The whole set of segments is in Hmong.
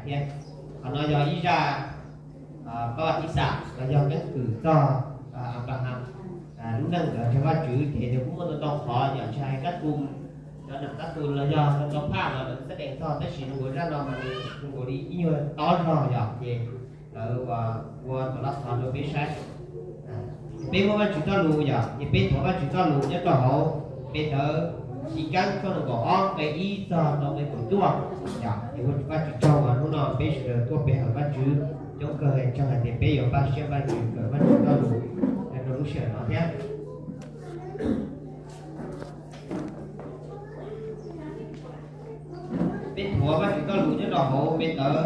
Thiab qhov no yog ib zaj pab vaj ib xam los yog keeb kwm txog Anplahas lub neej ntawd rau Vajtswv ces nws kuj muaj ntau ntau qhov yog tsis hais kab tus, cov nam kab tus los yog ntau ntau phaj los lawv xab dees txog, tab sis nws ua zaj no mas nws nkaus li ib nyuag tob zog yom, ces lawv ua tau lab qhov rau peb saib. Peb muab Vajtswv txoj lus yom, ces peb thuav Vajtswv txoj lus nyob rau hauv Petus Chiv Keeb tshooj nees nkaum ob nqe ib txog rau nqe kaum cuaj yom. Ces ua Vajtswv tsaug uas hnub no peb sawv daws tuaj pe hawm Vajtswv coob kawg, tsaug hais tias peb yuav npaj siab npaj ntsws kawm Vajtswv txoj lus rau lub sij hawm no thiab. Peb thuav Vajtswv txoj lus nyob rau hauv Petus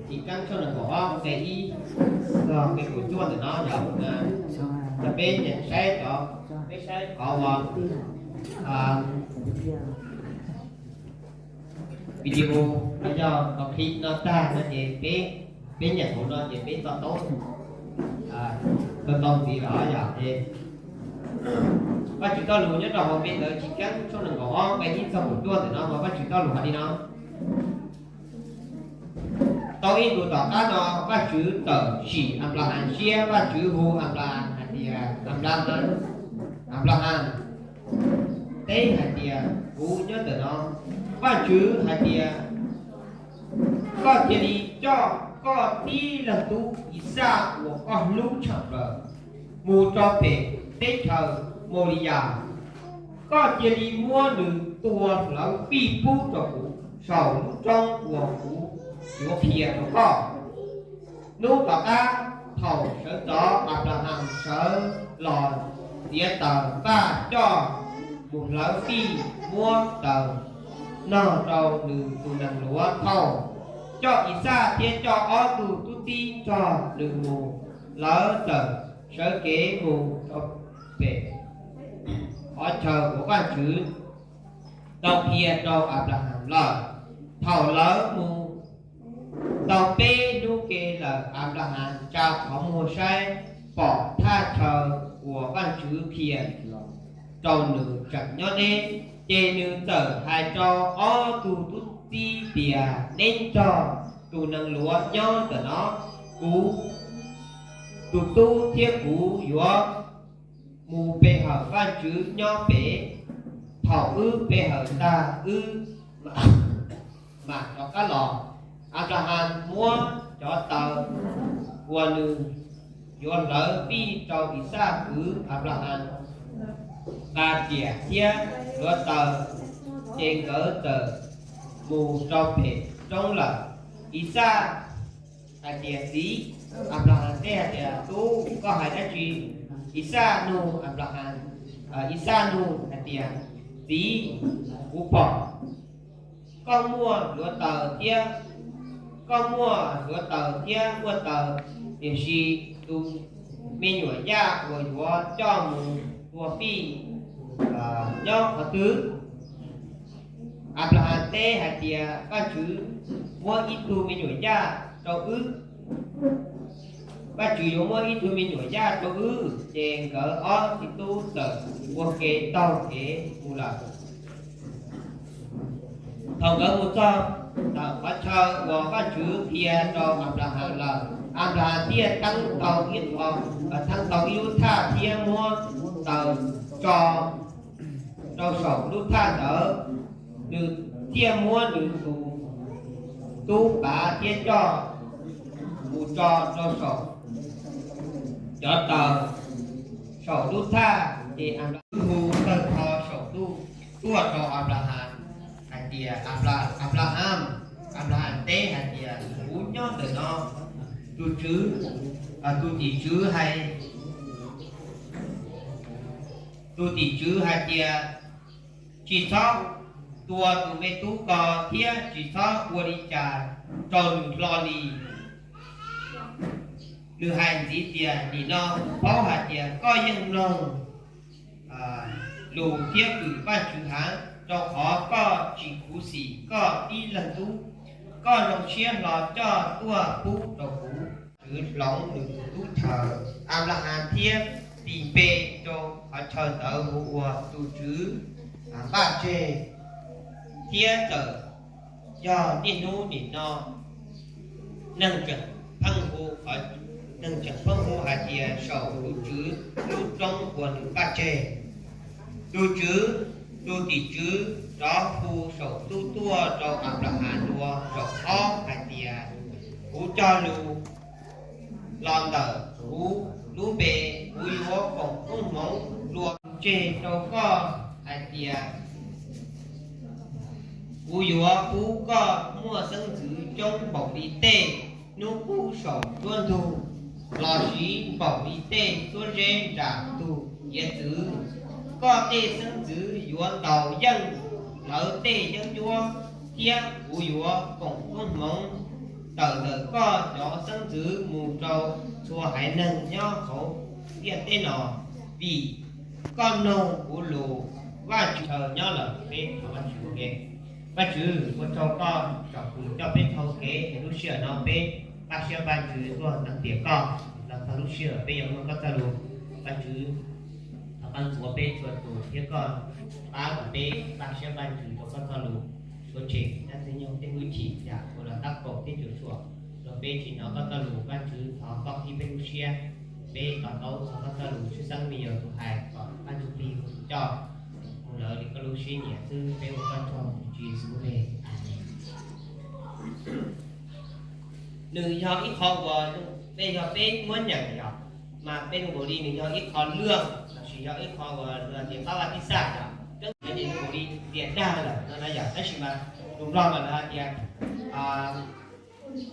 Chiv Keeb tshooj nees nkaum ob nqe ib txog nqe kaum cuaj ntawm no yom. Yog peb nyeem saib cov, peb saib qhov uas video los yog qhov clip no tag no ces peb, peb nyeem hauv no ces peb to taub, to taub ntxiv lawm yom. Es Vajtswv txoj lus nyob rau hauv Petus Chiv Keeb tshooj nees nkaum ob nqe ib txog kaum cuaj ntawm no mas Vajtswv txoj lus hais li no: Tau ib ntus tom qab no Vajtswv txawm tsim Anplahas siab, Vajtswv hu Anplahas hais tias, Anplahas, Anplahas. Teb hais tias, Kuv nyob ntawm no. Vajtswv hais tias, Koj cia li coj koj tib leeg tub Ixaj uas koj hlub tshaj plaws mus rau pem teb chaws Mauliyas. Koj cia li muab nws tua hlawv fij pub rau kuv saum lub roob uas kuv yuav qhia rau koj. Hnub tom qab thaum sawv ntxov Anplahas sawv los txiav taws npaj coj mus hlawv fij muab taws nog rau nws tus nees luav thauj, coj Ixaj thiab coj ob tug tub txib nrog nws mus. Lawv txawm sawv kev mus rau pem qhov chaw uas Vajtswv tau qhia rau Anplahas lawm. Thaum lawv mus tau peb hnub ke lawm, Anplahas tsa qhov muag saib, pom thaj chaw uas Vajtswv qhia rau nws tseem nyob deb. Ces nws txawm hais rau ob tug tub txib tias, Neb nrog tus nees luav nyob ntawm no, kuv tus tub thiab kuv yuav mus pe hawm Vajtswv nyob pem. Thaum wb pe hawm tag wb mam rov qab los. Anplahas muab cov taws uas nws yuav hlawv fij rau Ixaj kwv. Anplahas nqa riam thiab hluav taws, ces nkawd txawm mus rau pem roob lawm. Ixaj hais tias, Txiv. Anplahas teb hais tias, Tub, koj hais dab tsi? Ixaj nug Anplahas, Ixaj nug hais tias, Txiv, kuv pom koj muaj hluav taws thiab, koj muaj hluav taws thiab muaj taws, tiam sis tus me nyuam yaj uas yuav coj mus tua fij nyob qhov twg? Anplahas teb hais tias, Vajtswv muab ib tug me nyuam yaj rau wb. Vajtswv yuav muab ib tug me nyuam yaj rau wb. Ces nkawd ob txiv tub txawm ua ke taug kev mus lawm. Thaum nkawd mus txog ntawm qhov chaw uas Vajtswv qhia rau Anplahas lawm, Anplahas thiaj teeb tau ib qho, teeb tau ib lub thaj thiab muab taws tso rau saum lub thaj ntawd. Nws thiaj muab nws tus tub pav thiab coj mus tso rau saum cov taws saum lub thaj. Ces Anplahas hu tawg tho saum ntuj tuaj rau Anplahas hais tias, Anplahas. Anplahas teb hais tias, Kuv nyob ntawm no. Tus Tswv, tus tim tswv hais, tus tim tswv hais tias, Tsis txhob tua tus me tub ko thiab tsis txhob ua li cas rau nws hlo li. Nws hais ntxiv tias, Nim no kuv paub hais tias koj yeej mloog lus thiab hwm Vajtswv heev, rau qhov koj tsis khuv xim koj tib leeg tub. Koj zoo siab hlo coj tuaj pub rau kuv. Vajtswv hloov nws tus tub chaw. Anplahas thiaj tis npe rau qhov chaw ntawd hu ua Tus Tswv Npaj Tseg, thiab txawm Yog niaj hnub nim no neeg tseem pheej hu, neeg tseem pheej hu hais tias saum tus Tswv lub roob uas nws npaj tseg. Tus Tswv, tus tim tswv rov hu saum ntuj tuaj rau Anplahas dua zaum ob hais tias, kuv cog lus los ntawm kuv lub npe, kuv yuav foom koob hmoov dua tseg rau koj hais tias, kuv yuav pub koj muaj xeeb ntxwv coob npaum li tej hnub qub saum nruab ntug, lossis npaum li tej suab zeb nram ntug hiav txwv. Koj tej xeeb ntxwv yuav ntaus yeej lawv tej yeeb ncuab, thiab kuv yuav foom koob hmoov tawm ntawm koj cov xeeb ntxwv mus rau txhua haiv neeg nyob hauv ntiaj teb no, vim koj mloog kuv lus. Vajtswv nyob lawm peb thov Vajtswv. Vajtswv, ua tsaug koj tsom kwm coj peb dhau kev es lub sij hawm no peb npaj siab npaj ntsws tuaj teev tiam koj los txog lub sij hawm peb yuav mloog koj txoj lus. Vajtswv, thov koj ntxuav peb txhua tus thiab koj pab kom peb npaj siab npaj ntsws rau koj txoj lus. Suav tseem dab txwv nyoog tej hwj chim yam uas los tab kaum thiab cuam tshuam rau peb tsis hnov koj txoj lus. Vajtswv, thov koj qhib peb lub siab, peb to taub txog koj txoj lus tshwj xeeb li yog tus hais kom Vajtswv plig hu tus coj mus lawv li koj lub siab nyiam xwb. Peb ua koj tsaug tus Tswv Yexus lub npe, Amees. Nws yog ib qho uas peb, yog peb muab nyeem yom, mas peb nkaus li nws yog ib qho lwaj lossis yog ib qho uas tias pab vaj tij xaj yom, keeb tias nws nkaus li tias dag lawm no na yom. Tab sis mas tus Nplog mas lawv hais tias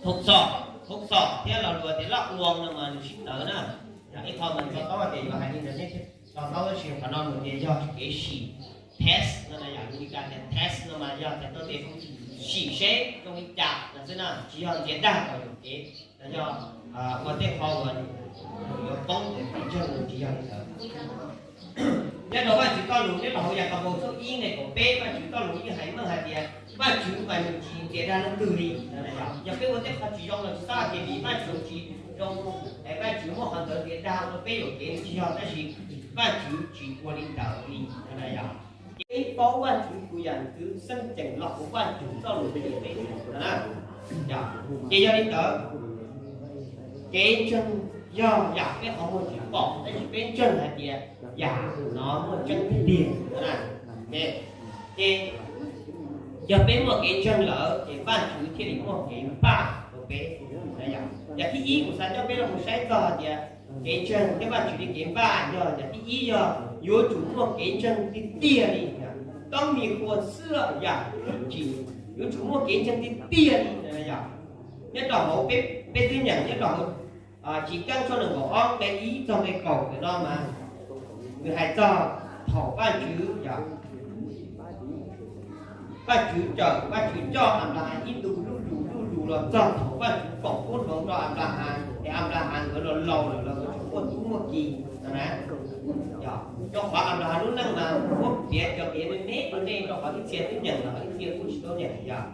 thum xom, thum xom thiab los luag tias loj ua no mas nws sib tawv na. Yog ib qho mas to taub tias yuav hais li ntawd thiab to taub, tab sis qhov no nws tias yog kev sim, test no na yom, Meskas tias test no mas yog tias tau tias sim seb zoo li cas no xwb na, tsis yog ntiav dag kom yuam kev, yog ua tej qho uas yuav poob tes kev ntseeg, tsis yog li ntawd. Nyob rau Vajtswv txoj lus nyob rau hauv Yakaunpaus tshooj ib nqe kaum peb, Vajtswv txoj lus yeej hais meej hais tias Vajtswv mas nws tsis ntiav dag leej twg li. Yog peb ua tej qho tsis zoo los tsis txhob hais tias vim Vajtswv tsis zoo, es Vajtswv muab qhov ntawd ntiav dag rau peb yuam kev, nws tsis yog, tab sis Vajtswv tsis ua li ntawd li no na yom. Ces peb paub Vajtswv tus yam ntxwv xeeb ceem los hauv Vajtswv txoj lus peb yuav peb no na. Ces yog li ntawd, kev ntseeg yog yam peb qhov muag tsis pom, tab sis peb ntseeg hais tias yam no muaj tseeb tiag tiag no na. Ces yog peb muaj kev ntseeg lawm ces Vajtswv thiaj li muaj kev npaj rau peb. Yam thib ib kuv xav coj peb los mus saib txog hais tias kev ntseeg thiab Vajtswv li kev npaj yog yam thib ib, yog yuav tsum muaj kev ntseeg tiag tiag li. Toob mis quas xwb yam tsis, yuav tsum muaj kev ntseeg tiag tiag li. Yog nyob rau hauv peb, peb twb nyeem nyob rau hauv Chiv Keeb tshooj nees nkaum ob nqe ib txog nqe kaum ntawm no mas nws hais txog thaum Vajtswv, yog Vajtswv cawm, Vajtswv coj Anplahas ib ntus lub lus lub lus los txog thaum Vajtswv foom koob hmoov rau Anplahas es Anplahas nkawd los laus lawm los nkawd tseem muaj tub muaj ki no na. Rau qhov Anplahas lub neej mas muab piav cov kev me me rau nej, rau qhov ib txhia twb nyeem los ib txhia kuj tsis tau nyeem yog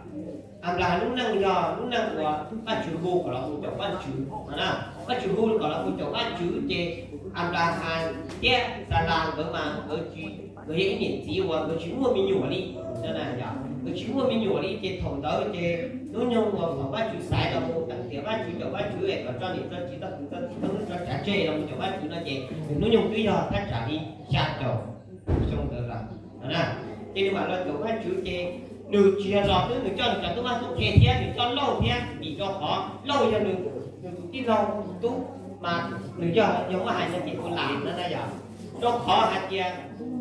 Anplahas lub neej yog lub neej uas Vajtswv hu kom los mus caum Vajtswv no na. Vajtswv hu kom los mus caum Vajtswv ces Anplahas thiab Xalas nkawd mas nkawd tsis, nkawd yog ib niam txiv uas nkawd tsis muaj me nyuam li no na. Nkawd tsis muaj me nyuam li ces thaum ntawd ces hnub nyoog uas kom Vajtswv xaiv los mus teem tiam Vajtswv, caum Vajtswv es kom tso niam tso txiv txoj kwv txoj tij txoj hnub tso tsav tseg los mus caum Vajtswv no ces hnub nyoog twb yog thaj tsam li xya caum xyoo ntawd lawm no na. Ces nws mam los caum Vajtswv ces nws tsis yog los xwb, nws coj nws cov tub mab tub qhe thiab nws coj Lauj thiab, vim rau qhov Lauj yog nws, nws tus tij laug tus tub, mas nws yog, yog muab hais no ces tus lam no na yom. Rau qhov hais tias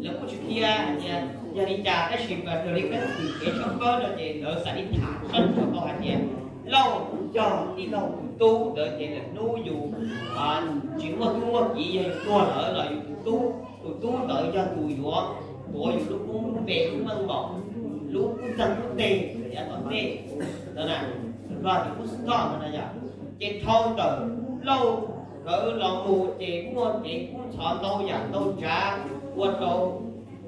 lawv kuj tsis qhia hais tias yog li cas, tab sis raws li keeb kwm kev tshawb fawb no ces lawv xam li tham sab ntsuam tau hais tias Lauj yog tij laug tus tub ntawd ces lawm hnub yus tsis muaj tub muaj kiv, yog yus tuag lawm los yus tus tub, tus tub ntawd yog tus yuav tuav yus lub koob lub npe lub meej mom, lub kub txeeg lub teg yav tom ntej no na, Vajtswv kub xwb txoj no na yom. Ces dhau ntawm Lauj nkawd los mus ces muaj kev kub ntxhov ntau yam ntau tsav ua rau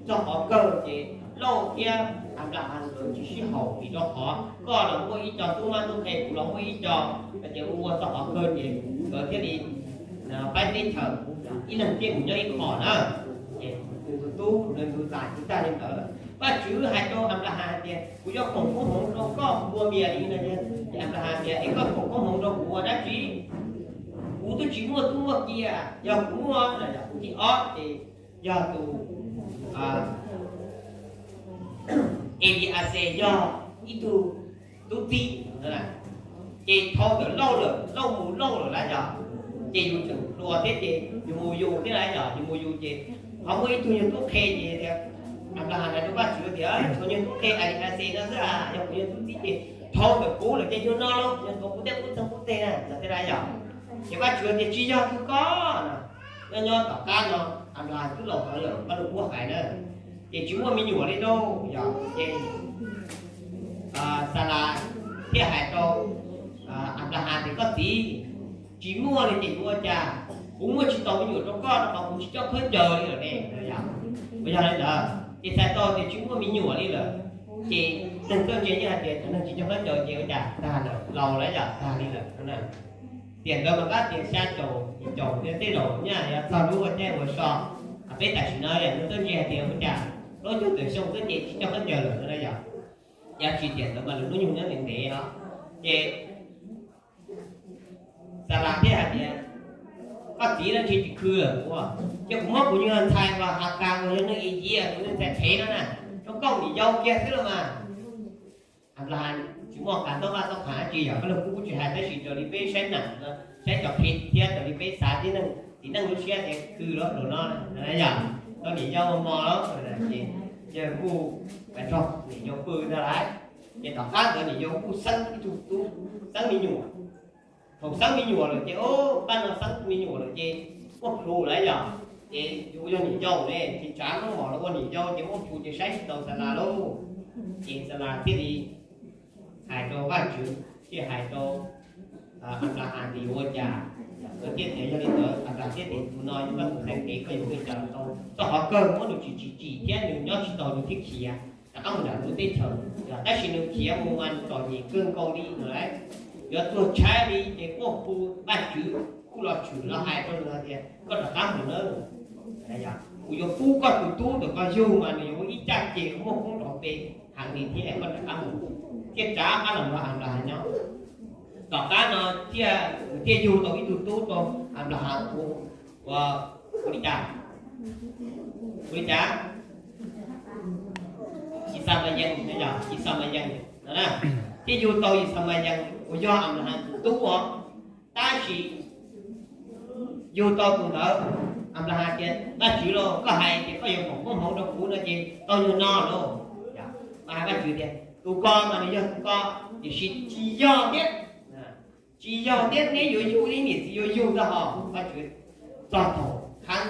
txog qhov kawg ces Lauj thiab Anplahas nkawd tsis sib haum, vim rau qhov koj los muaj ib co tub mab tub qhe, kuv los muaj ib co, ces ua ua txog qhov kawg ces nkawd thiaj li pab teb chaws ib leeg thiaj mus nyob ib qho na. Ces nws tus tub, nws tus lam tsis tag li ntawd lawm. Vajtswv hais rau Anplahas hais tias, kuv yuav foom koob hmoov rau koj nplua mias li no. Ces Anplahas tias, es koj foom koob hmoov rau kuv ua dab tsi? Kuv twb tsis muaj tub muaj ki, yog kuv muaj, kuv thib ob ces yog tus Eli-a-xes, yog ib tug tub txib, ces dhau ntawm Lauj lawm, Lauj mus Lauj lawm lawm yog, ces yus tseem hluas thiab ces yus mus yus thiab lawm yog, yus mus yus ces ho muaj ib tug yog tub qhe ces tias, Anplahas hais rau Vajtswv tias, tshuav yog tub qhe Eli-a-xes no xwb, yog kuv yog tub txib ces dhau ntawm kuv lawm ces yog no los yog kuv thiaj pub txeeg pub teg na no thiab lawm yog. Ces Vajtswv tias, tsis yog tus koj no. Nyob nyob tom qab no Anplahas twb laus heev lawm, Vaj Lug Kub hais na, ces tsis muaj me nyuam li lauj yog. Ces Xalas thiaj hais rau Anplahas tias, koj txiv, tsis muaj li ces yuav ua cas? Kuv muaj tsis tau me nyuam rau koj rau qhov kuv tsis coj khaub ncaws li lawm ne. Yog, yog li ntawd ces txhais tau tias tsis muaj me nyuam li lawm. Ces neeg txawj ntse yeej hais tias cov neeg tsis coj khaub ncaws ces ua cas tag lawm, laus lawm yog tag li lawm. Tiam ntawd mas kab tias xya caum yim caum tej zaum nyaj yog txog lub ua caij ua so. Peb tam sim no yog neeg txawj ntse hais tias ua cas plaub caug tawm xyoo xwb ces tsis coj khaub ncaws lawm no yog. Yog tsis tiam ntawd mas lawv hnub nyoog nyob ntev ntev os. Ces Xalas thiaj hais tias, koj txiv, ntshe tsis khw lawm ua, ces kuv muab kuv nyuag ntxhais uas Hakas uas yog neeg Iziv, kuv nyuag ntxhais qhev no na, rau koj ua niam yau kiag xwb los mas. Anplahas tsis muaj qab taub qab taub qha dab tsi yog, Vaj Lug Kub kuj tsis hais, tab sis raws li peb saib neeg, saib cov qhev thiab raws li peb xav tib neeg txiv neej lub siab ces khw los rau no yog, tau niam yau mos mos lawm ces yawg kuj pais nrog niam yau pw ntag lauj. Ces tom qab ntawd niam yau kuj xeeb ib tug tub, xeeb me nyuam. Thaum xeeb me nyuam lawm ces, pab no xeeb me nyuam lawm ces muaj plhus lawm yog, ces yus yog niam yau ne, ces tsav muab mos los ua niam yau ces muaj plhus ces saib tsis taus Xalas lauj. Ces Xalas thiaj li hais rau Vajtswv, thiaj hais rau Anplahas tias yuav ua cas. Lawv thiaj tias yog li ntawd Anplahas thiaj tias tus no yog Vaj Lug Kub xeeb kev, koj yuav ua cas los tau, rau qhov kawg muab nws tsim tsim tsim thiab nws nyob tsis tau nws thiaj khiav rov qab mus nram nws teb chaws. Tab sis nws khiav mus mas nws txom nyem kawg nkaus li no lauj. Yuav tuag tshaib li ces quaj hu Vajtswv kuj los tshwm los hais rau nws hais tias koj rov qab mus nawb. Kuv yuav pub koj tus tub ntawm koj yug mas nws yuav ua ib caj ces muaj koob nrov npe heev li thiab, koj rov qab mus. Thiaj rov qab los nrog Anplahas nyob. Tom qab no thiaj, thiaj yug tau ib tug tub rau Anplahas hu ua, hu li cas? Hu li cas? Yixalayees, Yixalayees no na. Thiaj yug tau Yixalayees uas yog Anplahas tus tub os. Tab sis yug tau tus ntawd, Anplahas tias, Vajtswv lauj, koj hais tias koj yuav foom koob hmoov rau kuv no ces tau yog no lauj. Mas hais Vajtswv tias tus ko mas nws yog tus ko, tiam sis tsis yog thiab. Tsis yog thiab, neb yuav yug, neb niam txiv yuav yug tau hos. Vajtswv txog thaum khab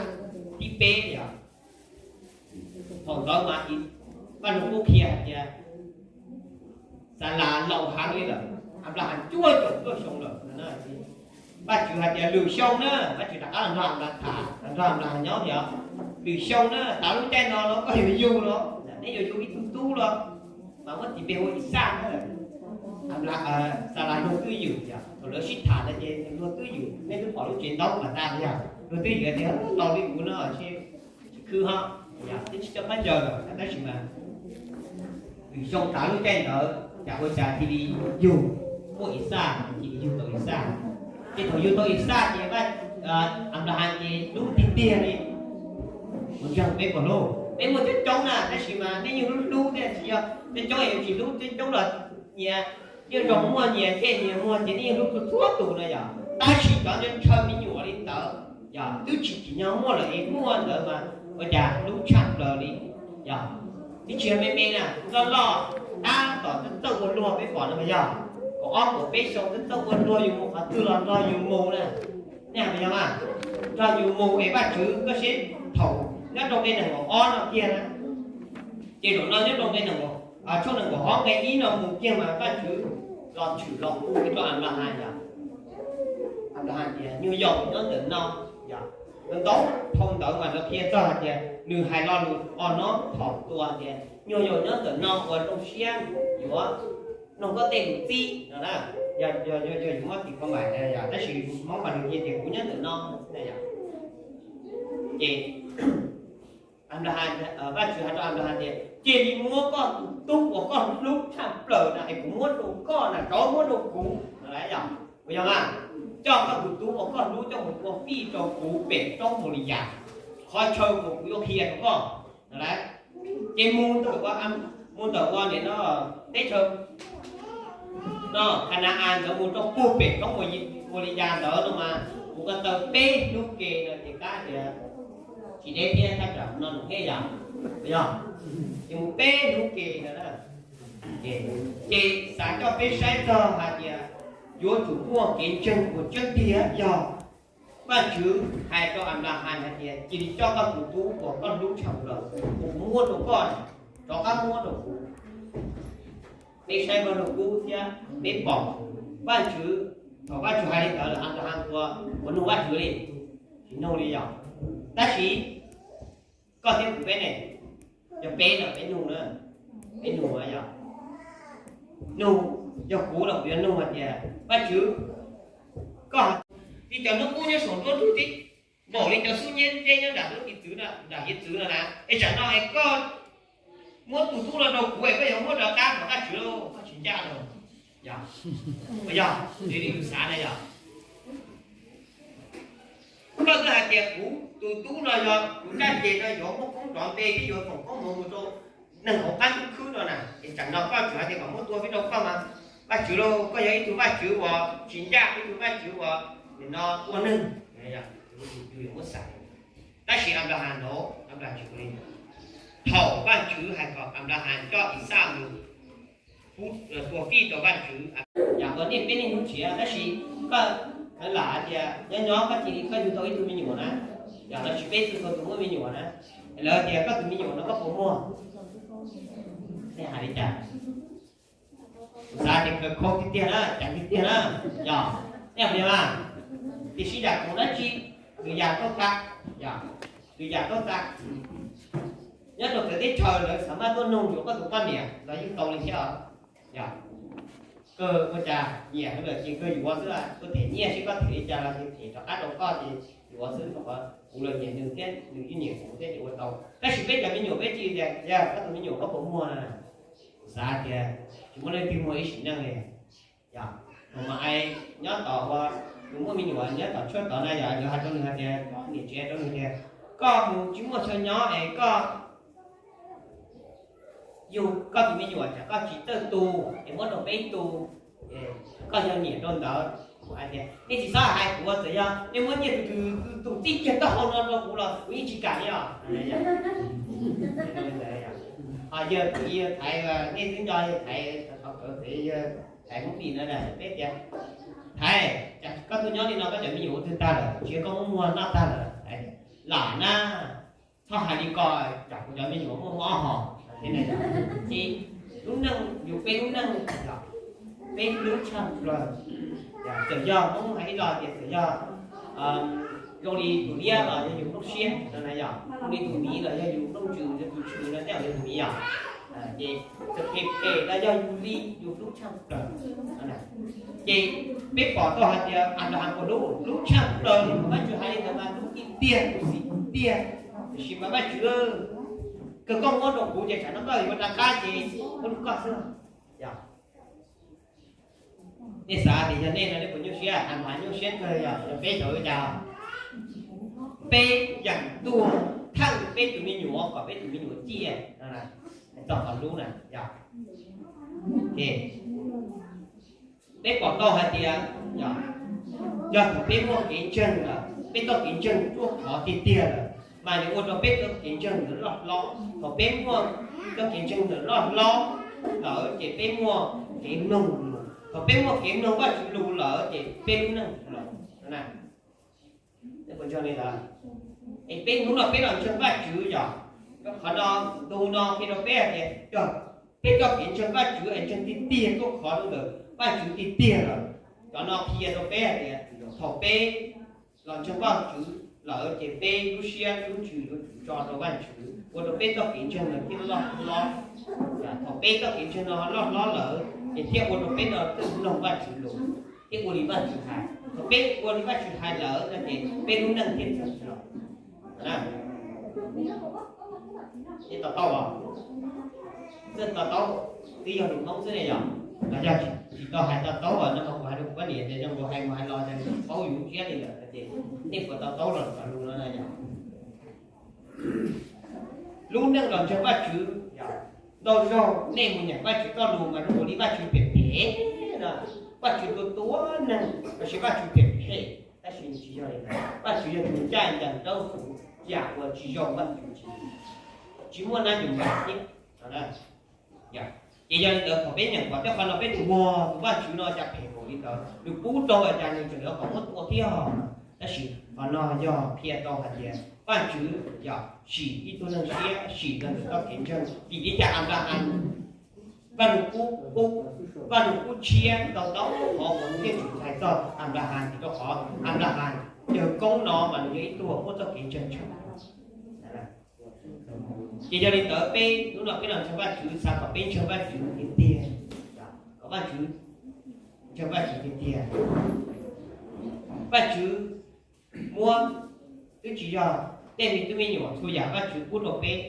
thib peb yog, thaum ntawd mas Vaj Lug Kub qhia hais tias Xalas laus heev li lawm, Anplahas cuaj caum cuaj xyoo lawm. Vajtswv hais tias lwm xyoo na, Vajtswv rov qab los nrog Anplahas tham, los nrog Anplahas nyob tias lwm xyoo na, tav lub caij no los koj yuav yug los, neb yuav yug ib tug tub los, mas muab tis npe hu ua Ixaj na. Xalas luag twj ywm yog thaum lawv sib tham ntawd ces luag twj ywm, nej twb pom lub tsev ntaub mas tas yog luag twj ywm tias laus li kuv no tsis khw ho, yog twb tsis coj khaub ncaws lawm, tab sis mas lwm xyoo tav lub caij ntawd cas ua cas cia li yug, muaj Ixaj, cia li yug tau Ixaj. Ces thaum yug tau Ixaj ces Anplahas ces hlub tiag tiag li. Kuv ntseeg peb puas hlub? Peb muaj coob coob na, tab sis mas nej yeej hlub hlub thiab, tsis yog coob coob es yuav tsis hlub, coob coob los nyias yeej zoo muaj nyias ntsej nyias muag ces nej yeej hlub txhua txhua tus no yog. Tab sis cov ntshaw ntshaw me nyuam li ntawd yog twb tsis tsim nyog muaj lawm es muaj ntawd mas ua cas hlub tshaj plaws li yog. Twb tsis yog me me na, loj loj tab tom txawj txawj ua luag peb pom no mas yog, kaum ob kaum peb xyoo txawj txawj ua luag, yus mus qhov twg los nrog yus mus na. Nej hais yog mas, nrog yus mus es Vajtswv koj seb thaum nyob rau nqe nees nkaum ob no kiag na, ces zaum no nyob rau nqe nees nkaum, tshooj nees nkaum ob nqe ib no mus kiag mas Vajtswv los tshwm los hu rau Anplahas yog, Anplahas tias nyuag yaus nyob ntawm no yog, ntau ntau phau ntawv mas lawv qhia txog hais tias nws hais lo lus o no thaum tua tias nyuag yaus nyob ntawm no uas zoo siab yuav mloog koj tej lus txib no na. Yog, yog, yog yuav muab tim kho npaim na yog, tab sis Hmoob mas nws qhia tias kuv nyob ntawm no na yog. Ces Anplahas, Vajtswv hais rau Anplahas tias Cia li muab koj tus tub uas koj hlub tshaj plaws na es kuv muab rau koj na, rov muab rau kuv no lauj. Puas yog mas? Coj koj tus tub uas koj hlub coj mus tua fij rau kuv pem roob Mus Lis Yas, qhov chaw uas kuv yuav qhia rau koj no lauj. Ces mus ntawm ua, mus ntawm ua nim no teb chaws no Khas Nas As ntawd mus rau puag pem roob Mus Lis Yas ntawd no mas kuv ko taw peb hnub ke no ces kab tias tsis deb thiab, kab tsam no nus hej yam, yog, ces mus peb hnub ke no na. Ces xav coj peb saib txog hais tias yuav tsum muaj kev ntseeg uas tseeb tiag yog Vajtswv hais rau Anplahas hais tias cia li coj koj tus tub uas koj hlub tshaj plaws uas kuv muab rau koj, rov qab muab rau kuv. Peb saib Vajluskub thiab peb pom Vajtswv, thaum Vajtswv hais li ntawd lawm Anplahas ua, ua nug Vajtswv li? Tsis nug li yog. Tab sis koj thiab kuv peb ne, yog peb no peb nug na, peb nug yog, nug, yog kuv los kuv yuav nug hais tias Vajtswv, koj, li cov hnub qub nyob saum nruab ntug tib, npaum li cov xub nyiab ntseb nyob nram lub hiav txwv, nram hiav txwv no na, es tsam no es koj muab tus tub no rau kuv es koj yuav muab rov qab mas Vajtswv lauj, koj tsis ncaj lauj, yog, yog li yus xav na yog. Koj twb hais tias kuv tus tub no yog kuv caj ces no yuav muaj koob nrov npe thiab yuav foom koob hmoov mus rau neeg hauv qab ntuj khwb no na, es tsam no koj tseem hais tias kom muab tua fij rau koj mas, Vajtswv lauj, koj yog ib tug Vajtswv uas tsis ncaj, ib tug Vajtswv uas nim no tua neeg, yus yuav muab xav. Tab sis Anplahas no, Anplahas tsis ua li. Thaum Vajtswv hais kom Anplahas coj Ixaj mus tua fij rau Vajtswv, yog ua nej peb niaj hnub nrhiav, tab sis koj khav lam hais tias nyob nyob koj cia li koj yug tau ib tug me nyuam na, yog lawv tsis peb tug tau tus muaj me nyuam na, lawv tias koj tus me nyuam no koj puas muag? Nej hais li cas? Kuv xav tias kawg kho tiag tiag na, ceev tiag tiag na, yog, nej hais li mas. Tiam sis yam khoom dab tsi, lwm yam tau tas, yog, lwm yam tau tas. Nyob rau txawv teb chaws lawv xav maj tuaj nug yuav koj tus poj niam los yeej tau li thiab os. Yog, kawg ua cas nyiam lawm ces kawg yuav xwb, koj them nyiaj seb koj them li cas los ces them rov qab rau koj ces yuav xwb. Kuv los nyiam nws thiab nws yeej nyiam kuv thiab ces ua tau. Tab sis peb cov me nyuam peb tsis tias yog koj tus me nyuam koj puas muag na. Kuv xav tias tsis muaj leej twg muag ib sim neej li. Yog, tus mas nyob tom ua, tus muaj me nyuam nyob tom tshuab tod na yog, lawv hais rau nws hais tias, niam tsev rau nws tias, koj mus tsis muaj chaw nyob es koj yug koj tus me nyuam tsam koj tsis txawj tu es muab rau peb tu, koj yog niam rau ntawd. Kuv hais tias nej tsis txhob hais kuv, txawm yog nej muab nyiaj tus twg tus txij kiag taub hau no rau kuv los kuv yeej tsis kam li os. Ho yawg Thaiv, nej twb nco yawg Thaiv, qhov kawv pem yawg Thaiv Hmoob Lis no na, peb tias, Thaiv, koj tuaj nyob li no koj cov me nyuam ua twg tag lawm, tsis yog koj muab muag noj tag lawm? Lam na, txhob hais li ko, tsam kuv cov me nyuam muaj mob hos. Ces lub neej, yus peb lub neej, peb hlub tshaj plaws. Txawm yog Hmoob hais ib lo tias txawm yog zoo li tus liab los yog yus nplooj siab no na yog, zoo li tus miv los yog yus nplooj ntsws, yog tus ntsws no tej yog tus miv yog. Ces txawm phem phem los yog yus li yus hlub tshaj plaws. Ces peb pom tau hais tias Anplahas puas hlub, hlub tshaj plaws li, Vajtswv hais li ntawd mas hlub tiag tiag, hlub xim tiag. Tiam sis mas Vajtswv, kawg koj muab rau kuv ces tsam no koj yuav rov qab ces muab rau koj xwb. Yog, nej xav tias yog nej no nej puas nyuaj siab? Anplahas nyuaj siab kawg. Yog, yog peb xyov ua cas, peb yeej tuaj theej peb tus me nyuam kom peb tus me nyuam ciaj, txog qhov hlub na. Yog, peb pom tau hais tias yog thaum peb muaj kev ntseeg lawm, peb txoj kev ntseeg ruaj khov tiag tiag lawm, mas yuav ua rau peb txoj kev ntseeg ntawd loj hlob. Thaum peb muaj txoj kev ntseeg ntawd loj hlob lawm ces peb muaj kev mloog lus. Thaum peb muaj kev mloog Vajtswv lus lawm ces peb lub neej los, es peb hnub no peb los ntseeg Vajtswv yog, qhov no, ntu no qhia rau peb hais tias yog peb txoj kev ntseeg Vajtswv es ntseeg tiag tiag tuaj khov rau ntawm Vajtswv tiag tiag lawm. Cov no qhia rau peb hais tias thaum peb los ntseeg Vajtswv lawm ces peb lub siab lub ntsws yuav tsum tso rau Vajtswv, ua rau peb txoj kev ntseeg no thiaj loj hlob. Thaum peb txoj kev ntseeg no loj hlob lawm ces thiaj ua rau peb no txawj mloog Vajtswv lus, thiaj ua li Vajtswv hais. Thaum peb ua li Vajtswv hais lawm no ces peb lub neej thiaj txawj los. Nej to taub os? Txawj to taub twb yog lus Hmoob xwb ne yom, los yog tsis tau hais to taub no mas kuv hais rau kuv poj niam tias zoo nkaus hais mus hais los ces paub yus siab li lawm no ces nej puas to taub los cov lus no na yom. Lub neej los ntseeg Vajtswv, ntau zaug nej mus nyeem Vajtswv txoj lus mas zoo nkaus li Vajtswv phem phem no, Vajtswv tua tua neeg los sis Vajtswv phem phem, tab sis nws tsis yog li ntawd. Vajtswv yog tus ncaj ncees dawb huv, yam uas tsis zoo Vajtswv tsis, tsis muaj nab yus npam thiab. Ces yog li ntawd thaum peb nyeem kom tej qhov no peb tus muag tus Vajtswv no cas phem npaum li ntawd, nws pub rau cas nws tseem yuav kom muab tua thiab. Tab sis qhov no yog qhia tau hais tias Vajtswv yog sim ib tug neeg siab, sim los ntawm txoj kev ntseeg. Vim li cas Anplahas, Vaj Lug Kub, Vaj Lug Kub tshiab tau tau qhov uas nws yeej tsis hais txog Anplahas, vim rau qhov Anplahas yawg koob no mas nws yog ib tug muaj txoj kev ntseeg tshaj. Ces yog li ntawd peb hnub no peb los ntseeg Vajtswv, xav kom peb ntseeg Vajtswv tiag tiag, kom Vajtswv, ntseeg Vajtswv tiag tiag. Vajtswv muab, twb tsis yog tej me tub me nyuam, txhua yam Vajtswv pub rau peb,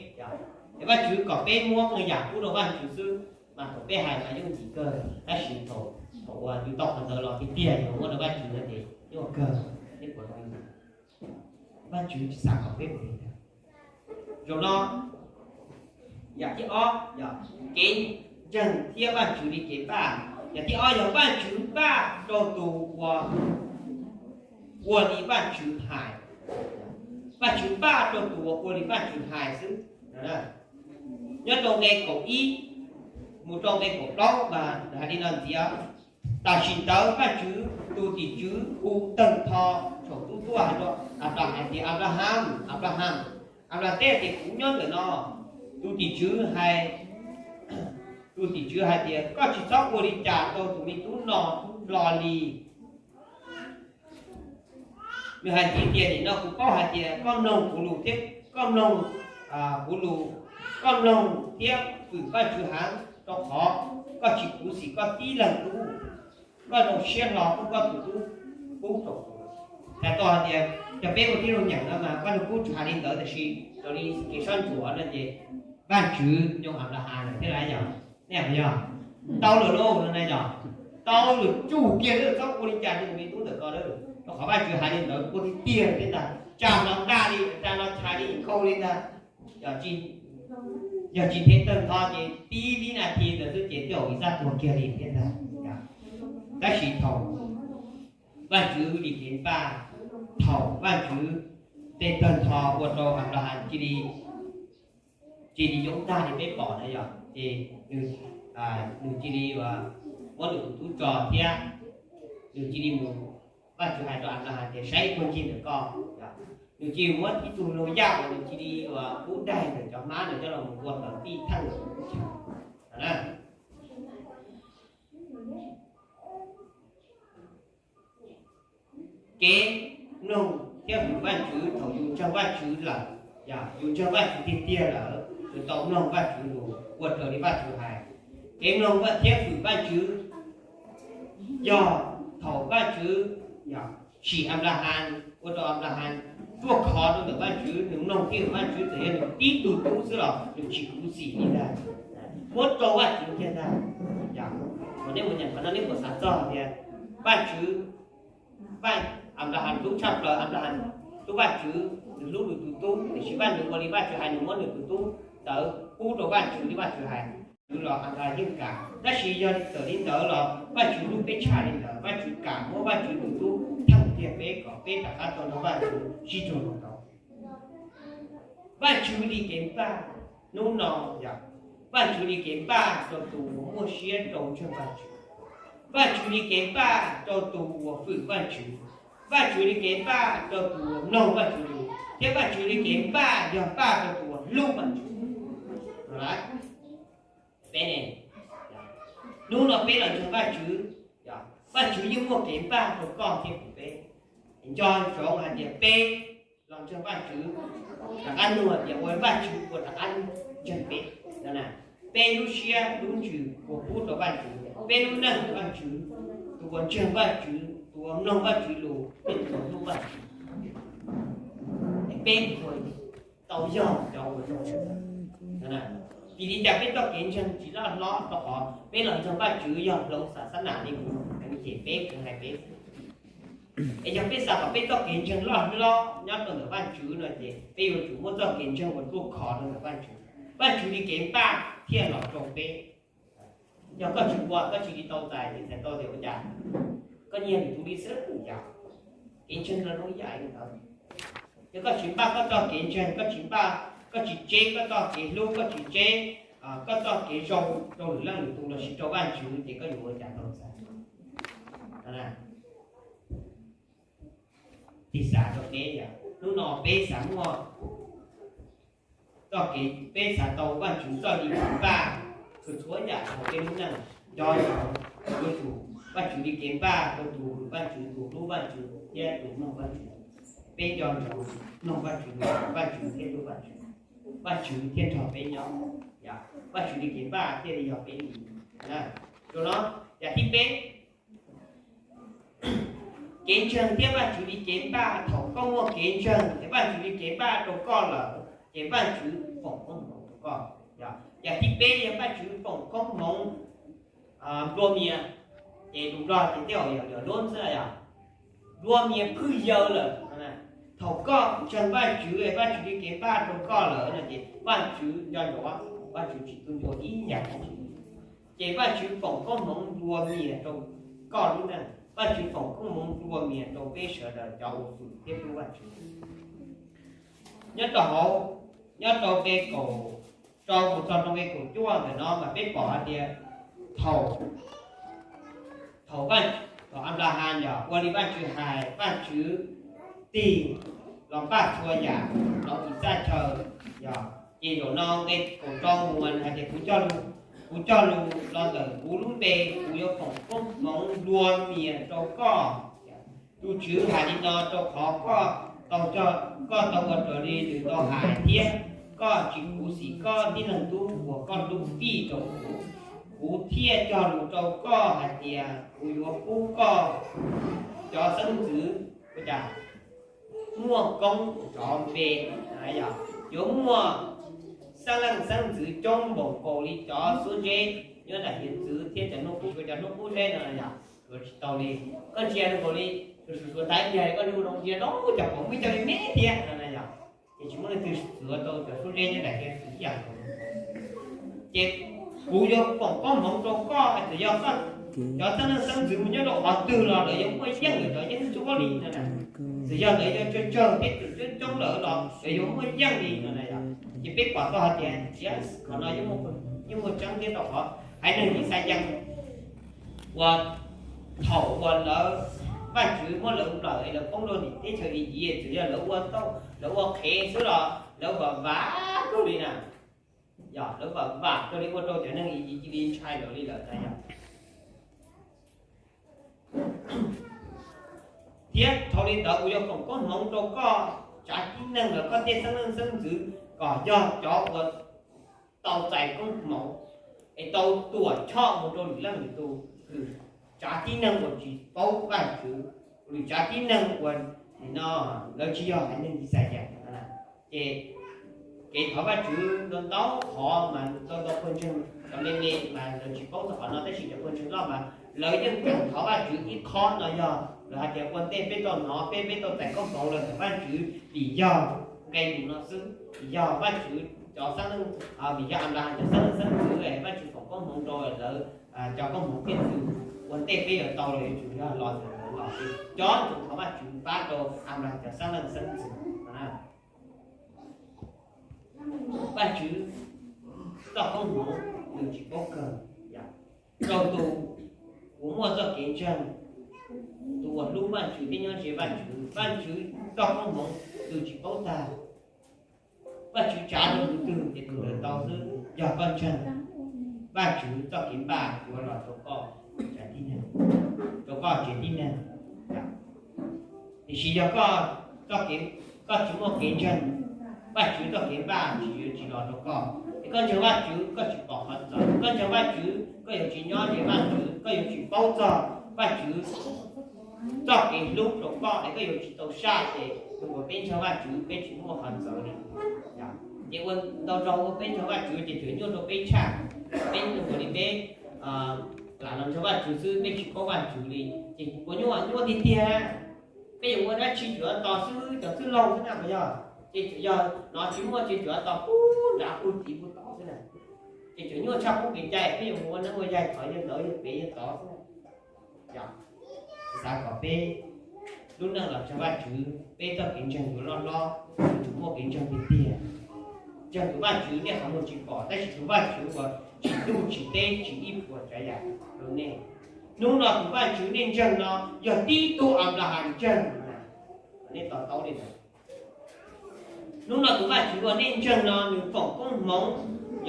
es Vajtswv kom peb muab qee yam pub rau Vajtswv xwb, mas thaum peb hais mas yooj yim kawg, tab sis thaum, thaum uas yus tau qhov ntawd los tiag tiag yus muab rau Vajtswv no ces nyuaj kawg, nej puas tau li ntawd? Vajtswv tsis xav kom peb ua li ntawd. Zaum no, yam thib ob yog kev ntseeg thiab Vajtswv li kev npaj. Yam thib ob yog Vajtswv npaj rau tus uas ua li Vajtswv hais. Vajtswv npaj rau tus uas ua li Vajtswv hais xwb. Nyob rau nqe kaum ib mus rau nqe kaum plaub mas hais li no ntxiv: Tam sim ntawd Vajtswv tus tim tswv hu tawg ntho saum ntuj tuaj hais rau Anplahas hais tias, Anplahas, Anplahas. Anplahas teb tias, Kuv nyob ntawm no. Tus tim tswv hais, tus tim tswv hais tias, Koj tsis txhob ua li cas rau tus me tub no hlo li. Nws hais ntxiv tias, Nim no kuv paub hais tias koj mloog kuv lus thiab, koj mloog kuv lus, koj mloog thiab fwm Vajtswv heev, rau qhov koj tsis khuv xim koj tib leeg tub. Koj zoo siab hlo muab koj tus tub pub rau kuv. Hais tau hais tias cov peb ua tib zoo nyeem no mas Vaj Lug Kub tsuas hais li ntawd, tab sis raws li kev sab ntsuam no ces Vajtswv nyoo Anplahas lawm thiab lauj yog, nej hais yog, tau lawm lauj no na yog, tau lawm, tsuj kiag lawm, txhob ua li cas rau tus me tub ntawm ko lawm, rau qhov Vajtswv hais li ntawd ua tiag tiag thiab ntag. Tsam no ntaj li, tsam no chais li, nkhaus li ntag. Yog tsis nrhiav tawg ntho ces tib vib nas this ntawd xwb ces tej zaum Ixaj tuag kiag li thiab ntag. Tab sis thaum Vajtswv li kev npaj, thaum Vajtswv tej tawg ntho ua rau Anplahas cia li, cia li yuav tag li peb pom na yog, ces nws cia li muab nws tus tub tso thiab nws cia li mus, Vajtswv hais rau Anplahas tias, Saib ib tug ncig ntawm koj. Nws cia li muab ib tug laug yaj uas nws cia li ua kub daig ntawm cov hmab ntawd coj los mus ua ntawm tij theej ntawm tus tub chaw na. Kev mloog thiab fwm Vajtswv, thaum yus ntseeg Vajtswv lawm, yog yus ntseeg Vajtswv tiag tiag lawm, yus tau mloog Vajtswv lus ua raws li Vajtswv hais. Kev mloog thiab fwm Vajtswv yog thaum Vajtswv sim Anplahas, ua rau Anplahas ruaj khov rau ntawm Vajtswv, nws mloog thiab fwm Vajtswv, txawm yog nws tib tug tub xwb los nws tsis khuv xim li ntag, muab rau Vajtswv kiag ntag. Thaum nej mus nyeem qhov no nej puas xav txog tias Vajtswv, Anplahas hlub tshaj plaws, Anplahas hlub Vajtswv, nws hlub nws tus tub, tiam sis Vajtswv ua li Vajtswv hais, nws muab nws tus tub ntawd pub rau Vajtswv li Vajtswv hais, Vajtswv los Anplahas yeej kam. Tab sis yog txawm li ntawd los Vajtswv hlub peb tshaj li ntawd, Vajtswv kam muab Vajtswv tus tub theej kiag peb kom peb rov qab tau nrog Vajtswv sib raug zoo tau. Vajtswv li kev npaj hnub no yog Vajtswv li kev npaj rau tus uas muaj siab rau ntseeg Vajtswv. Vajtswv li kev npaj rau tus uas fwm Vajtswv. Vajtswv li kev npaj rau tus uas mloog Vajtswv lus, thiab Vajtswv li kev npaj yog npaj rau tus uas hlub Vajtswv. Peb ne, hnub no peb los ntseeg Vajtswv, Vajtswv yeej muaj kev npaj rau koj thiab kuv peb. Nco ntsoov hais tias peb los ntseeg Vajtswv, rov qab nug hais tias ua Vajtswv puas rov qab ntseeg peb. Peb lub siab lub ntsws puas pub rau Vajtswv, peb lub neej Vajtswv, tus uas ntseeg Vajtswv, tus uas mloog Vajtswv lus, thiab tus uas hlub Vajtswv, peb puas tau yog cov uas zoo? Vim li cas peb txoj kev ntseeg tsis loj hlob? Rau qhov peb los ntseeg Vajtswv yog hloov xam xab nam li kuv hais, ces peb kuv hais peb. Es yog peb xav kom peb txoj kev ntseeg loj hlob nyob rau ntawm Vajtswv no ces peb yuav tsum muaj txoj kev ntseeg uas ruaj khov rau ntawm Vajtswv, Vajtswv li kev npaj thiaj los rau peb. Yog koj tsis ua, koj tsis li tau txais, ces txhais tau tias ua cas koj nyiag lwm tus li xwb yom. Kev ntseeg no zoo ib yam li ntawd. Yog koj tsis npaj koj txoj kev ntseeg, koj tsis npaj, koj tsis tseb koj txoj kev hlub, koj tsis tseb koj txoj kev zoo rau lwm leej lwm tus lossis rau Vajtswv, ces koj yuav ua cas tau txais? Tig xav rau peb yom, hnub no peb xav muaj txoj kev, peb xav tau Vajtswv txoj kev npaj txhua txhua yam hauv peb lub neej. Nco ntsoov, yuav tsum Vajtswv li kev npaj rau tus hwm Vajtswv, tus hlub Vajtswv thiab tus mloog Vajtswv. Peb nco ntsoov mloog Vajtswv, Vajtswv thiab hlub Vajtswv, Vajtswv thiaj nrog peb nyob. Vajtswv li kev npaj thiaj li yog peb li. Rau no, yam thib peb, kev ntseeg thiab Vajtswv li kev npaj. Thaum koj muaj kev ntseeg thiab Vajtswv li kev npaj rau koj lawm, ces Vajtswv foom koob hmoov rau koj. Yam thib peb yog Vajtswv foom koob hmoov nplua mias. Ces lus Nplog ces tej zaum yog luab xwb yom, nplua mias pwg yaws lawm. Thaum koj ntseeg Vajtswv, Vajtswv li kev npaj rau koj lawm no ces Vajtswv nco ntsoov, Vajtswv tsis tu ncua ib yam dab tsi. Ces Vajtswv foom koob hmoov nplua mias rau koj lub neej, Vajtswv foom koob hmoov nplua mias rau peb sawv daws cov uas hwm thiab hlub Vajtswv. Nyob rau hauv, nyob rau nqe kaum rau mus txog rau nqe kaum cuaj ntawm no mas peb pom hais tias thaum, thaum, thaum Anplahas yog ua li Vajtswv hais, Vajtswv tig los npaj txhua yam rau Ixaj chaw yog, ces zaum no nqe kaum rau mus hais tias kuv cog lus, kuv cog lus los ntawm kuv lub npe, kuv yuav foom koob hmoov nplua mias rau koj. Tus Tswv hais li no rau qhov koj tau, koj tau ua raws li nws tau hais thiab koj tsis khuv xim koj tib leeg tub uas koj hlub fij rau kuv, kuv thiaj cog lus rau koj hais tias kuv yuav pub koj cov xeeb ntxwv, ua cas, muaj koob nrov npe, yuav muaj xeeb leej xeeb ntxwv coob npaum nkaus li cov xuab zeb nyob nram hiav txwv thiab cov hnub qub, cov hnub qub zeb no yom. Yuav tsis tau li, koj ntsia nkaus li, Suav Thaib tiag li, koj ntsia zoo li cov pom muaj cov me me thiab no yom. Ces tsis muaj leej twg xwv tau cov xuab zeb nyob nram hiav txwv ib yam nkaus. Ces kuv yuav foom koob hmoov rau koj, txawm yog koj cov xeeb leej xeeb ntxwv mus nyob rau qhov twg los lawv yuav muaj yeej lawv cov yeeb ncuab li no na. Txawm yog lawv yuav tsawg tsawg thiab tseem coob coob lawm los lawv yuav muaj yeej li no na yom. Ces peb pom tau hais tias qhov no yeej muaj tseeb thiab rau qhov haiv neeg Yixalayees uas thaum uas lawv, Vajtswv muab lawv nplawm es lawv poob rau tim teb chaws Iziv, txawm yog lawv ua tau, lawv ua qhev xwb los lawv vam vam kawg li na. Yog lawv vam vam kawg li ua rau cov neeg Iziv cia li ntshai lawv li lawm na yom. Thiab dhau li ntawd kuv yuav foom koob hmoov rau koj tsav tib neeg los koj tej xeeb leej xeeb ntxwv kom yog cov uas tau txais koob hmoov es tau tuam choj mus rau lwm leej lwm tus, lwm tsav tib neeg uas tsis paub Vajtswv, lwm tsav tib neeg uas no lawv tsis yog haiv neeg Yixalayees. Ces kev thov Vajtswv ntau ntau qhov mas ntau ntau pawg ntseeg cov me me mas lawv tsis paub txog qhov no, tab sis cov pawg ntseeg loj mas lawv yeej kawm thov Vajtswv ib qho no yog lawv hais tias ua ntej peb tau hnov, peb, peb tau txais koob hmoov los ntawm Vajtswv vim yog nqe lus no xwb, vim yog Vajtswv cov xeeb leej, vim yog Anplahas cov xeeb leej xeeb ntxwv, Vajtswv foom koob hmoov rau lawv cov koob hmoov tiag tus ua ntej peb yuav tau los yuav tsum yog los ntawm lawv los xwb. Cov tus thov Vajtswv pab rau Anplahas cov xeeb leej xeeb ntxwv. Vajtswv txoj koob hmoov nws tsis paub kawg. Rau tus uas muaj txoj kev ntseeg, tus uas hlub Vajtswv thiab nyob ze Vajtswv, Vajtswv txoj koob hmoov nws tsis paub tag. Vajtswv tsav rau tus twg ces tus ntawd tau xwb. Yog koj ntseeg, Vajtswv txoj kev npaj yuav los rau koj tsav tib neeg, rau koj tsev tib neeg. Tiam sis yog koj txoj kev, koj tsis muaj kev ntseeg, Vajtswv txoj kev npaj tsis yuav tsis los rau koj. Es koj ntseeg Vajtswv koj tsis pom qhov txawv, koj ntseeg Vajtswv koj yuav tsis nyob ze Vajtswv, koj yuav tsis paub txog Vajtswv txoj kev hlub rau koj, es koj yuav tsis tau saj ces tus uas peb ntseeg Vajtswv peb tsis muaj qhov txawv li. Ces Ces ua ntau zaus ua peb nrog Vajtswv ces tseem nyuaj rau peb tshaj, peb ua li peb lam los nrog Vajtswv xwb, peb tsis paub Vajtswv li, ces ua nyuaj nyuaj tiag tiag. Peb yuav ua dab tsi tsuav tos xwb, cov txwj laug xwb na puas yog? Ces tsuas yog no tsis muaj ces tsuav tos pub nrad pub tid pub tod xwb na. Ces tseem nyuaj tshaj pub kev cai, peb yuav mus ua neeb ua yaig thov yeej ntawd yeej pem yeej tod xwb. Xav kom peb lub neej los nrog Vajtswv, peb txoj kev ntseeg yuav loj hlob, yuav tsum muaj kev ntseeg tiag tiag. Ntseeg tus Vajtswv nej qhov muag tsis pom, tab sis tus Vajtswv uas tsis ntuj tsis teb tsis ib puas tsav yam rau nej. Hnub no tus Vajtswv nej ntseeg no yog tib tug Anplahas ntseeg. Nej to taub li ntawd. Hnub no tus Vajtswv uas nej ntseeg no nws foom koob hmoov,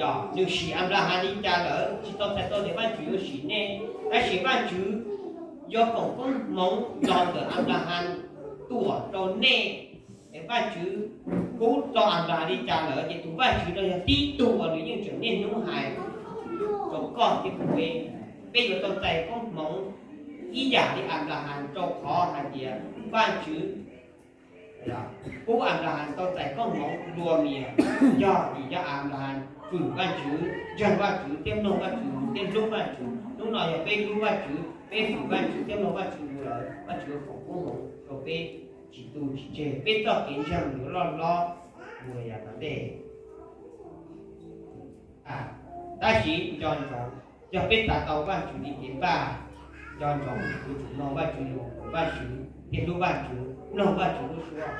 yog nws sim Anplahas li cas lawm, tsis tau txhais tau tias Vajtswv yuav sim nej, tab sis Vajtswv yuav foom koob hmoov los ntawm Anplahas tuam rau nej. Es Vajtswv pub rau Anplahas li cas lawm, ces tus Vajtswv no yog tib tug uas nws yeej tseem niaj hnub hais rau koj thiab kuv. Peb yuav tau txais koob hmoov ib yam li Anplahas rau qhov hais tias Vajtswv pub Anplahas tau txais koob hmoov dua mias, yog vim yog Anplahas fwm Vajtswv, ntseeg Vajtswv thiab mloog Vajtswv thiab hlub Vajtswv. Hnub no yog peb hlub Vajtswv, peb fwm Vajtswv thiab mloog Vajtswv lawm, Vajtswv foom koob hmoov rau peb tsis tu tsis tseg, peb txoj kev ntseeg yuav loj hlob mus yam tom ntej. Tab sis nco ntsoov, yog peb xav tau Vajtswv li kev npaj, nco ntsoov yuav tsum mloog Vajtswv lus, fwm Vajtswv thiab hlub Vajtswv, mloog Vajtswv lub suab.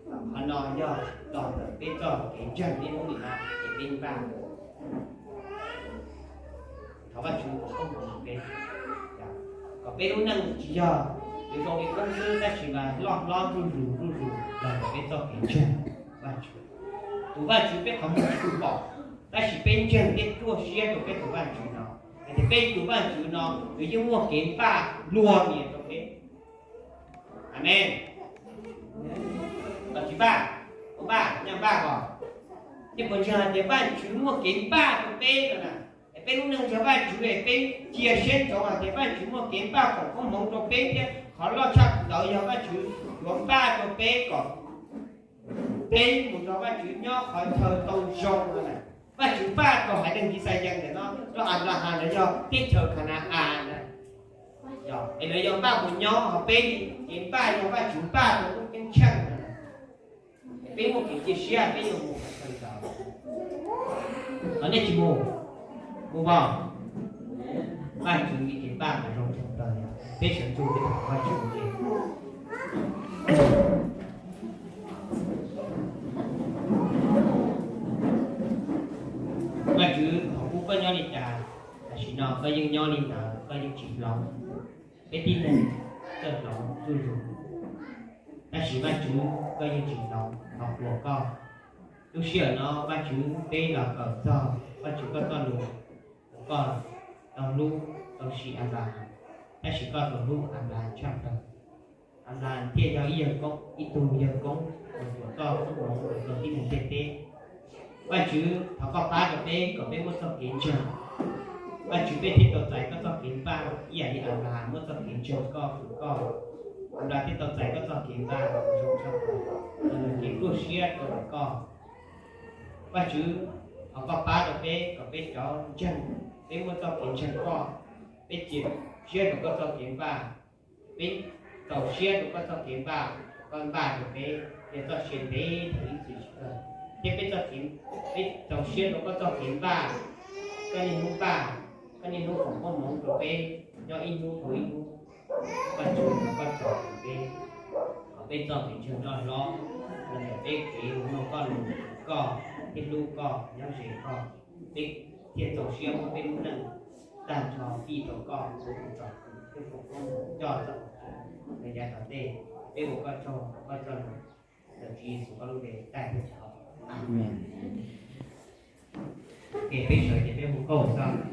Qhov no yog los ntawm peb txoj kev ntseeg niaj hnub nim no es peb npaj. Thov Vajtswv foom koob hmoov rau peb, kom peb lub neej tsis yog yuav zoo li qoob xwb, tab sis mas loj hlob zuj zus zuj zus los ntawm peb txoj kev ntseeg Vajtswv. Tus Vajtswv peb qhov muag tsis pom, tab sis peb ntseeg thiab ruaj siab rau peb tus Vajtswv no, hais tias peb tus Vajtswv no nws yeej muaj kev npaj luag niam rau peb. Amees. Los tsis npaj? Puas npaj? Nyaj npaj os. Ces puas ntseeg hais tias Vajtswv muaj kev npaj rau peb no na? Es peb lub neej ntseeg Vajtswv es peb cia siab ntsoov hais tias Vajtswv muaj kev npaj foom koob hmoov rau peb thiab qhov loj tshaj ntawd yog Vajtswv yuav npaj rau peb kom peb mus nrog Vajtswv nyob qhov chaw tau zoo no na. Vajtswv npaj rau haiv neeg Yixalayees ntawm no, rau Anplahas los yog teb chaws Khana-as na. Es lawv yog npaj mus nyob hos peb li, ces npaj yog Vajtswv npaj rau lub ceeb tsheej no. Peb muaj kev cia siab peb yuav mus qhov chaw ntawd. Los nej tsis mus? Mus pom. Vajtswv li kev npaj mas zoo tshaj plaws, peb sawv ntsug peb thov Vajtswv ua ke. Vajtswv, thaum ub koj nyob li cas, tam sim no koj yeej nyob li ntawd, koj yeej tsis hloov. Peb tib neeg txawj hloov zuj zus, tab sis Vajtswv koj yeej tsis hloov, thov qhuas koj. Lub sij hawm no Vajtswv peb los kawm txog Vajtswv koj txoj lus, koj tau hlub tau sim Anplahas, tab sis koj tau hlub Anplahas tshaj plaws. Anplahas thiaj yog ib yawg koob, ib tug yawg koob uas tuam txoj koob hmoov rau tib neeg ntiaj teb. Vajtswv, thov koj pab rau peb kom peb muaj txoj kev ntseeg. Vajtswv, peb thiaj tau txais koj txoj kev npaj ib yam li Anplahas muaj txoj kev ntseeg koj, fwm koj. Anplahas thiaj tau txais koj txoj kev npaj uas zoo tshaj plaws, los ntawm kev ruaj siab rau ntawm koj. Vajtswv, thov koj pab rau peb kom peb cov ntseeg, peb muaj txoj kev ntseeg koj, peb cia siab rau koj txoj kev npaj, peb txaus siab rau koj txoj kev npaj, koj npaj rau peb yog txoj sia ntev thaum ib txwm tsis kawg, thiab peb txoj kev, peb txaus siab rau koj txoj kev npaj, koj niaj hnub npaj, koj niaj hnub foom koob hmoov rau peb nyob ib hnub dhau ib hnub. Vajtswv, thov koj txhawb peb, kom peb txoj kev ntseeg loj hlob los ntawm peb kev ua mloog koj lus, koj thiab hlub koj nyob ze koj, peb thiaj txaus siab muab peb lub neej tag nrho fij rau koj ua tus tsom kwm thiab foom koob hmoov coj txoj hauv kawm ntawv yav tom ntej. Peb ua koj tsaug, koj txoj lus, ntawm Tswv Yexus koj lub npe tag thiab thov. Amees. Ces peb sawv ces peb hu nkauj xwb.